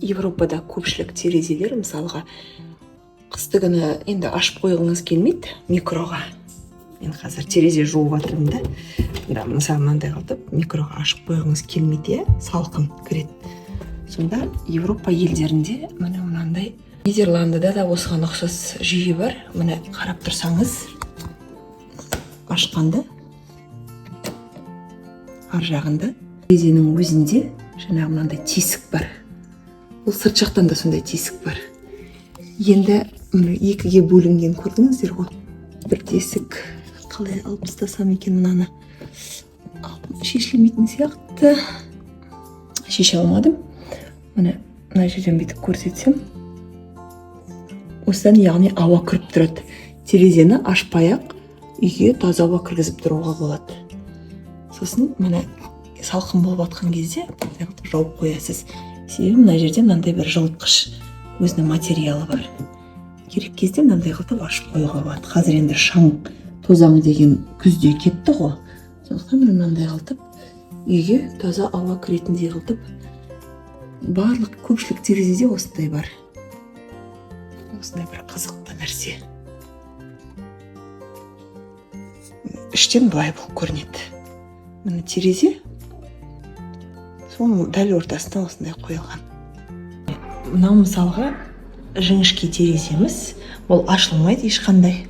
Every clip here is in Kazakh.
Европада көпшілік терезелер, мысалға, қысты күні енді ашып қойғыңыз келмейді микроға. Мен қазір терезе жуып жатырмын да. Мында, мысалы, мынандай қылып микроға ашып қойғыңыз келмейді, иә, салқын кіреді. Сонда Европа елдерінде, міне, мынандай, Нидерландыда да осыған ұқсас жүйе бар. Міне, қарап тұрсаңыз, ашқанда ар жағында терезенің өзінде жаңағы мынандай тесік бар. Ол сырт жақтан да сондай тесік бар. Енді міне, екіге бөлінген, көрдіңіздер ғой, бір тесік. Қалай алып тастасам екен мынаны? Шешілмейтін сияқты, шеше алмадым. Міне, мына жерден бүйтіп көрсетсем, осыдан, яғни, ауа кіріп тұрады. Терезені ашпай ақ үйге таза ауа кіргізіп тұруға болады. Сосын, міне, салқын болып жатқан кезде мындай қылып жауып қоясыз, себебі мына жерде мынандай бір жылытқыш өзінің материалы бар. Керек кезде мынандай қылып ашып қоюға болады. Қазір енді шаң тозаң деген күзде кетті ғой, сондықтан, міне, мынандай қылып үйге таза ауа кіретіндей қылып барлық көпшілік терезеде осындай бар. Осындай бір қызықты нәрсе. Іштен былай болып көрінеді. Міне, терезе, соның дәл ортасына осындай қойылған. Мынау, мысалға, жіңішке тереземіз, ол ашылмайды ешқандай.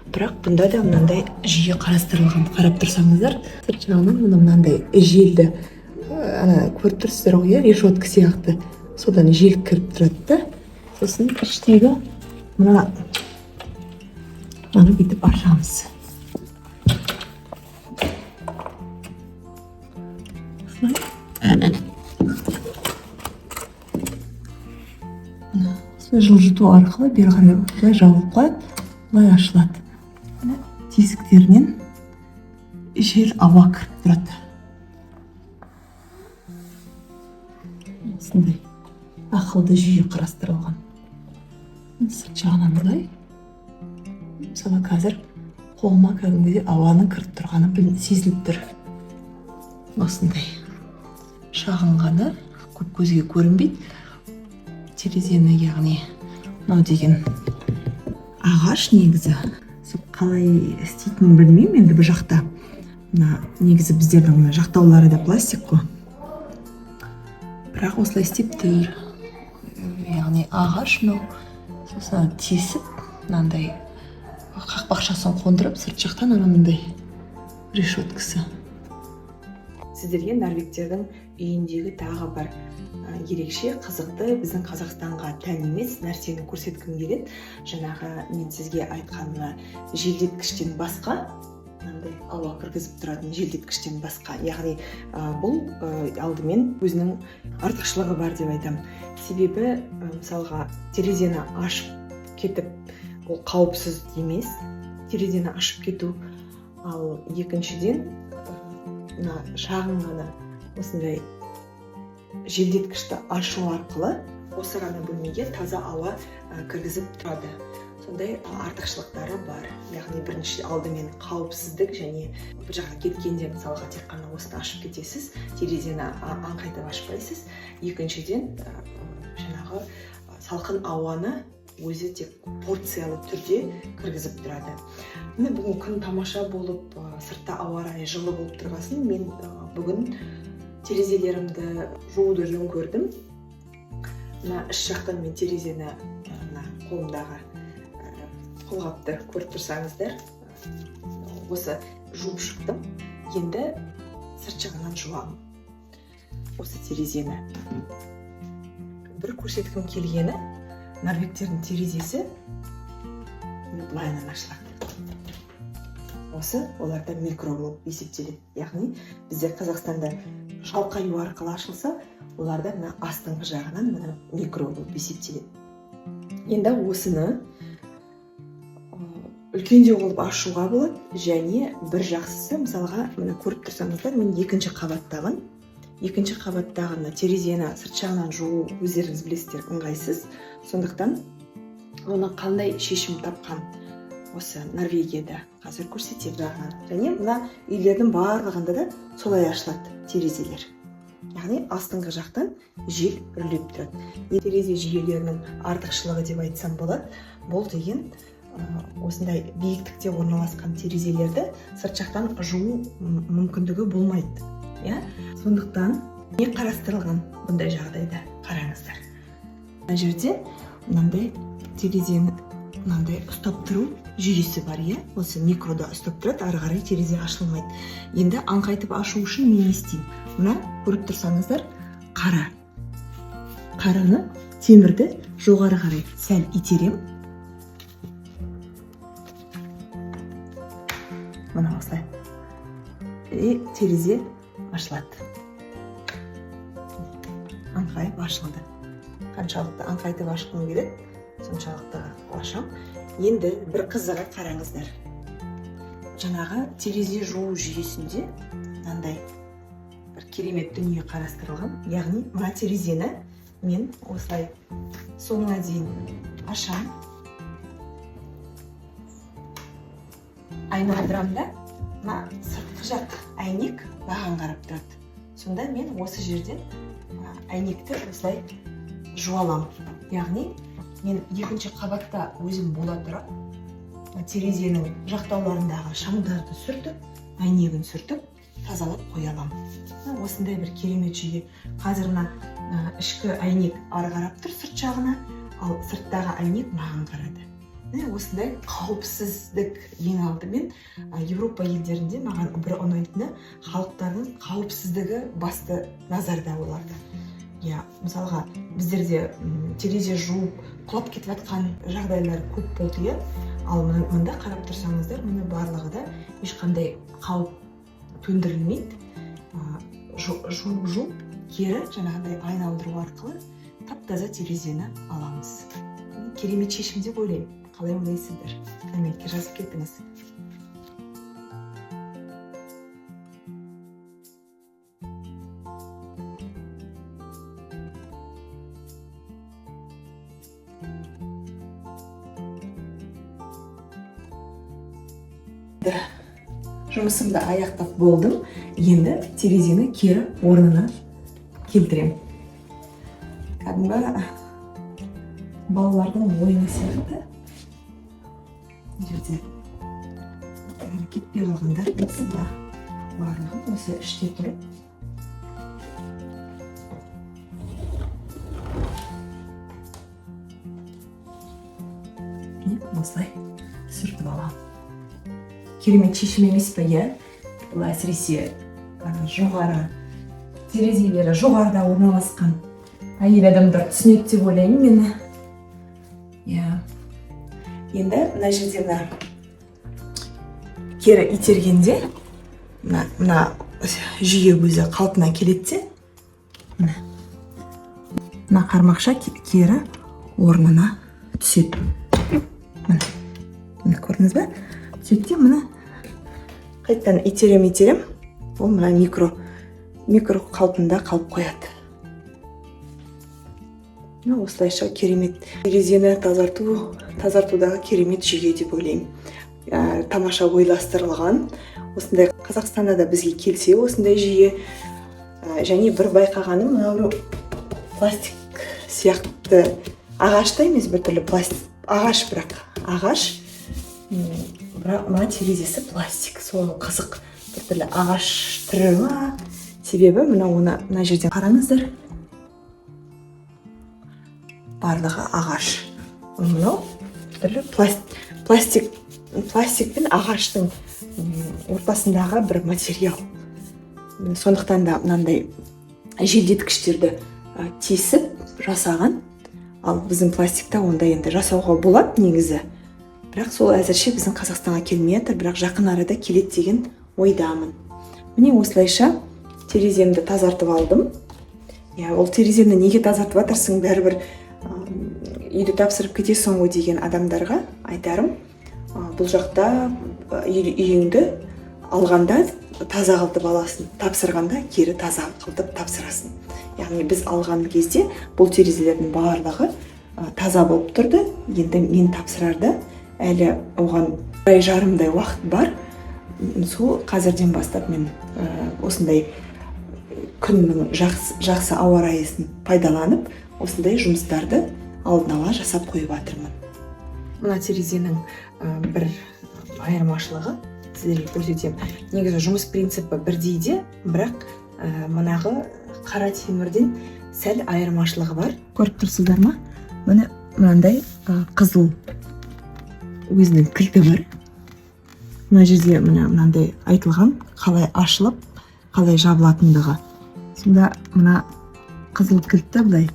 Бірақ бұнда да мынандай жүйе қарастырылған. Қарап тұрсаңыздар, сырт жағынан, мына, мынандай желді, ана көріп тұрсыздар ғой, иә, решетка сияқты, содан жел кіріп тұрады да. Сосын іштегі мынаны бүйтіп ашамыз. Осылай, мына, осылай жылжыту арқылы бері қарай былай жабылып қалады, былай ашылады. Міне, тесіктерінен жел, ауа кіріп тұрады. Осындай ақылды жүйе қарастырылған. Сырт жағынан былай. Мысалы, қазір қолыма кәдімгідей ауаның кіріп тұрғаны сезіліп тұр. Осындай шағын ғана, көп көзге көрінбейді терезені. Яғни мынау деген ағаш негізі. Сол қалай істейтінін білмеймін енді. Бұл жақта мына негізі біздердің мына жақтаулары да пластик қой, бірақ осылай істеп тұр. Яғни ағаш мынау, сосын тесіп, мынандай қақпақшасын қондырып, сырт жақтан анандай решеткасы. Сіздерге норвегтердің үйіндегі тағы бір ерекше, қызықты, біздің Қазақстанға тән емес нәрсені көрсеткім келеді. Жаңағы мен сізге айтқан мына желдеткіштен басқа, мынандай ауа кіргізіп тұратын желдеткіштен басқа, яғни бұл алдымен өзінің артықшылығы бар деп айтамын. Себебі мысалға, терезені ашып кетіп, ол қауіпсіз емес терезені ашып кету. Ал екіншіден, мына шағын ғана осындай желдеткішті ашу арқылы осы ғана бөлмеге таза ауа кіргізіп тұрады. Сондай артықшылықтары бар. Яғни бірінші, алдымен қауіпсіздік және бір жаққа кеткенде, мысалға, тек қана осыны ашып кетесіз, терезені аңқайтып ашпайсыз. Екіншіден, жаңағы салқын ауаны өзі тек порциялы түрде кіргізіп тұрады. Міне, бүгін күн тамаша болып, сыртта ауа райы жылы болып тұрғасын, мен бүгін терезелерімді жууды жөн көрдім. Мына іш жақтан мен терезені, мына қолымдағы қолғапты көріп тұрсаңыздар, осы жуып шықтым. Енді сырт жағынан жуамын осы терезені. Бір көрсеткім келгені, норвегтердің терезесі, міне, былайынан ашылады. Осы оларда микро болып есептеледі. Яғни бізде Қазақстанда шалқаю арқылы ашылса, оларда мына астыңғы жағынан, мына микро болып есептеледі. Енді осыны үлкендеу қылып ашуға болады. Және бір жақсысы, мысалға, міне, көріп тұрсаңыздар, мен екінші қабаттамын. Екінші қабаттағы мына терезені сырт жағынан жуу, өздеріңіз білесіздер, ыңғайсыз. Сондықтан оны қандай шешім тапқан осы Норвегияда, қазір көрсетемін жағынан. Және мына үйлердің барлығында да солай ашылады терезелер. Яғни астыңғы жақтан жел үрлеп тұрады. Терезе жүйелерінің артықшылығы деп айтсам болады. Бұл деген осындай биіктікте орналасқан терезелерді сырт жақтан жуу мүмкіндігі болмайды. Иә? Сондықтан не қарастырылған бұндай жағдайда? Қараңыздар. Мына жерде мынандай терезені мынандай ұстап тұру жүйесі бар, иә? Осы микрода ұстап тұрады, ары қарай терезе ашылмайды. Енді аңқайтып ашу үшін мен не істеймін? Мына көріп тұрсаңыздар, қара. Қараны, темірді жоғары қарай сәл итерем. Мына осылай. И терезе ашылады. Аңқайып ашылды. Қаншалықты аңқайтып ашқым келеді, соншалықты ашам. Енді бір қызығы қараңыздар. Жаңағы терезе жуу жүйесінде мынандай бір керемет дүние қарастырылған. Яғни мына терезені мен осылай соңына дейін ашам. Айналдырам да, мына сыртқы жақ әйнек маған қарап тұрады. Сонда мен осы жерден әйнекті осылай жуа аламын. Яғни мен екінші қабатта өзім бола тұра терезенің жақтауларындағы шаңдарды сүртіп, әйнегін сүртіп, тазалап қоя аламын. Осындай бір керемет жүйе. Қазір мына ішкі әйнек ары қарап тұр сырт жағына, ал сырттағы әйнек маған қарады. Міне осындай қауіпсіздік ең алдымен Европа елдерінде маған бір ұнайтыны халықтардың қауіпсіздігі басты назарда оларда. Иә, мысалға біздерде терезе жуып құлап кетіп жатқан жағдайлар көп болды, иә. Ал мында қарап тұрсаңыздар, міне барлығы да ешқандай қауіп төндірілмейді. Жуып кері жаңағыдай айналдыру арқылы тап-таза терезені аламыз. Керемет шешім деп ойлаймын. Қалай ойлайсыздар? Комментке жазып кетіңіз. Жұмысымды аяқтап болдым. Енді терезені кері орнына келтірем. Кәдімгі балалардың ойыны сияқты. Мына жерде кетпей қалғандар осында барлығын осы іште тұрып міне осылай сүртіп аламын. Керемет шешім емес пе, иә? Бұл әсіресе жоғары терезелері жоғарыда орналасқан әйел адамдар түсінеді деп ойлаймын мені. Иә. Енді мына жерде мына кері итергенде мына жүйе өзі қалпына келеді де, міне мына қармақша кері орнына түседі. Міне, міне көрдіңіз бе? Түседі де, міне қайтадан итерем, ол мына микро қалпында қалып қояды. Мына осылайша керемет терезені тазартудағы керемет жүйе деп ойлаймын. Тамаша ойластырылған. Осындай Қазақстанда да бізге келсе осындай жүйе. Және бір байқағаным, мынау пластик сияқты ағаш та емес, біртүрлі пластик ағаш, бірақ ағаш, бірақ мына терезесі пластик. Сол қызық, біртүрлі ағаш түрі ма? Себебі мына оны мына жерден қараңыздар, барлығы ағаш. Мынау түрлі пластик пен ағаштың ортасындағы бір материал. Сондықтан да мынандай желдеткіштерді тесіп жасаған. Ал біздің пластикта ондай енді жасауға болады негізі. Бірақ сол әзірше біздің Қазақстанға келмей жатыр, бірақ жақын арада келеді деген ойдамын. Міне осылайша тереземді тазартып алдым. Иә, ол терезені неге тазартып жатырсың, бәрібір үйді тапсырып кетесің ғой деген адамдарға айтарым, бұл жақта үйіңді алғанда таза қылтып аласың, тапсырғанда кері таза қылтып тапсырасың. Яғни біз алған кезде бұл терезелердің барлығы таза болып тұрды. Енді мен тапсырарда әлі оған бір ай жарымдай уақыт бар. Сол қазірден бастап мен осындай Күннің жақсы ауа райысын пайдаланып, осындай жұмыстарды алдын ала жасап қойып жатырмын. Мына терезенің бір айырмашылығы сіздерге көрсетемін. Негізі жұмыс принципі бірдей де, бірақ манағы қара темірден сәл айырмашылығы бар. Көріп тұрсыздар ма? Міне мынандай қызыл өзінің кілті бар. Мына жерде міне мынандай айтылған, қалай ашылып, қалай жабылатындығы. Сонда мына қызыл кілтті былай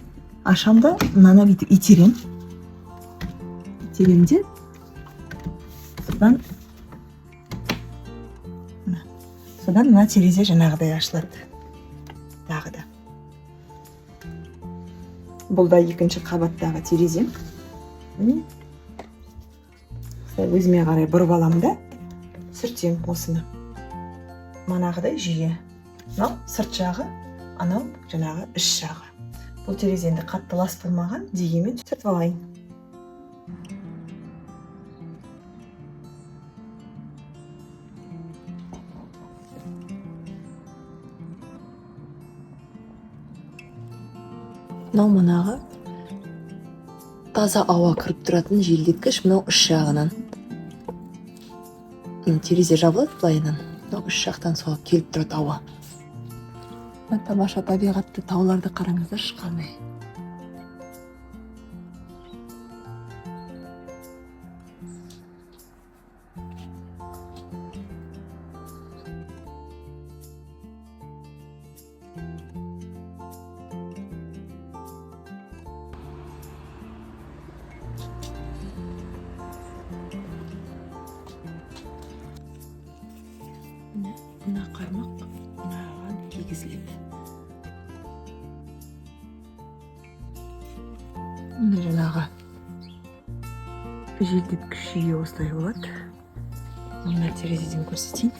ашам да, мынаны бүйтіп итерем. Итерем де, содан мына, содан мына терезе жаңағыдай ашылады. Тағы да. Бұл да екінші қабаттағы терезем. Міне. Осылай өзіме қарай бұрып аламын да, сүртем осыны. Манағыдай жүйе. Мынау сырт жағы, анау жаңағы іш жағы. Бұл терезе енді қатты лас болмаған, дегенмен сүртіп алайын. Мынау манағы таза ауа кіріп тұратын желдеткіш, мынау іш жағынан. Терезе жабылады былайынан. Мынау іш жақтан соғып келіп тұрады ауа. Мына тамаша табиғатты, тауларды қараңыздаршы қандай. Міне, мына қармақ мынаған кигізіледі. Міне жаңағы желдеткіш жүйе осылай болады. Мына терезеден көрсетейін.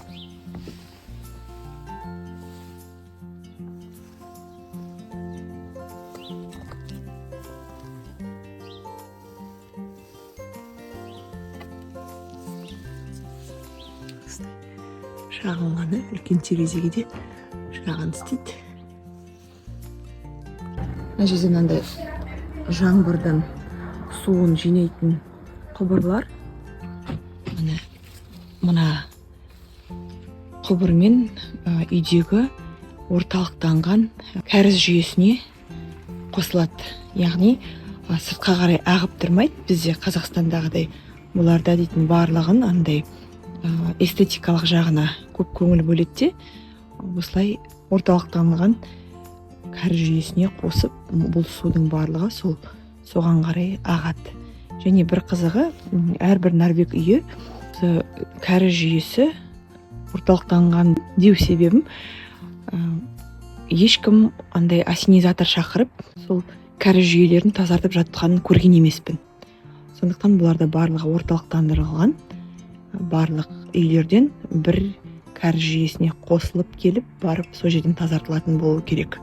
Шағын ғана үлкен терезеге де шағын істейді. Мына жерде мынандай жаңбырдан суын жинайтын құбырлар. Міне мына құбырмен үйдегі орталықтанған кәріз жүйесіне қосылады. Яғни сыртқа қарай ағып тұрмайды. Бізде Қазақстандағыдай бұларда дейтін барлығын андай эстетикалық жағына көп көңіл бөледі де, осылай орталықтанған кәріз жүйесіне қосып, бұл судың барлығы соған қарай ағады. Және бір қызығы, әрбір норвег үйі осы кәріз жүйесі орталықтанған деу себебім, ешкім андай ассенизатор шақырып, сол кәріз жүйелерін тазартып жатқанын көрген емеспін. Сондықтан бұларда барлығы орталықтандырылған, барлық үйлерден бір кәріз жүйесіне қосылып келіп, барып сол жерден тазартылатын болу керек.